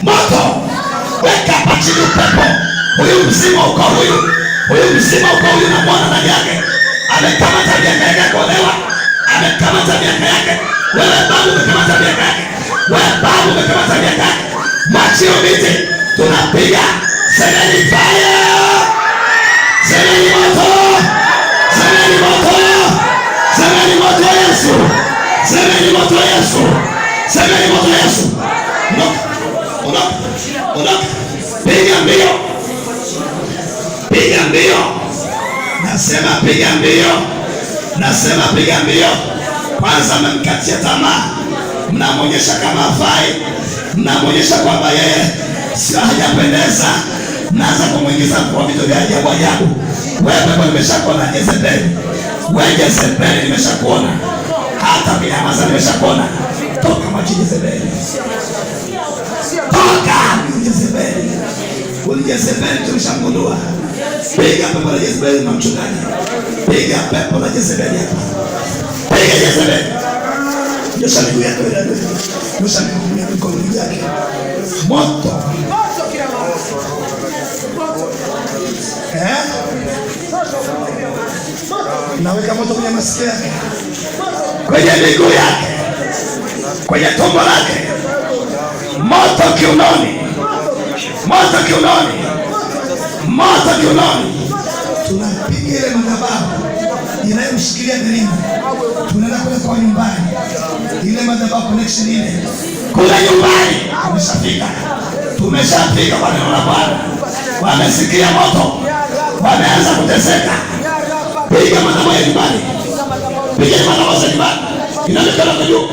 Moto. Weka hapa chini upepo. Huyu mzima uko huyu. Huyu mzima uko huyu na mwana ndani yake. Amekamata miaka yake ya kuolewa. Amekamata miaka yake. Wewe babu umekamata miaka yake. Wewe babu umekamata miaka yake. Mwachie binti. Tunapiga. Semeni fire. Semeni moto. Semeni moto. Semeni moto Yesu. Semeni moto Yesu. Semeni moto Yesu. Ondoka. Ondoka. Ondoka. Piga mbio. Piga mbio. Nasema piga mbio. Nasema piga mbio. Kwanza mmemkatia tamaa, mnamwonyesha kama hafai, mnamwonyesha kwamba yeye sio, hajapendeza, mnaanza kumwingiza kwa vitu vya ajabu ajabu. Wewe pepo, nimeshakuona Jezebeli, wewe Jezebeli, nimeshakuona hata kinyamaza, nimeshakuona. Toka maji Jezebeli, toka Jezebeli, huyu Jezebeli tumeshamgundua. Piga pepo la Jezebeli, mchungaji, piga pepo la Jezebeli hapa, piga Jezebeli. Nyosha miguu yako ile, nyosha miguu yako, mikono yake, moto. Eh? Naweka moto kwenye masikio yake, kwenye miguu yake, kwenye tumbo lake, moto kiunoni, moto kiunoni, moto kiunoni. Tunapiga ile madhabahu inayomshikilia Delina, tunaenda kule kwa nyumbani, ile madhabahu connection ile kule nyumbani, tumeshafika, tumeshafika kwa neno la Bwana. Wamesikia moto, wameanza kuteseka. Piga madhabahu ya nyumbani, piga madhabahu za nyumbani, inaonekana kwa juu.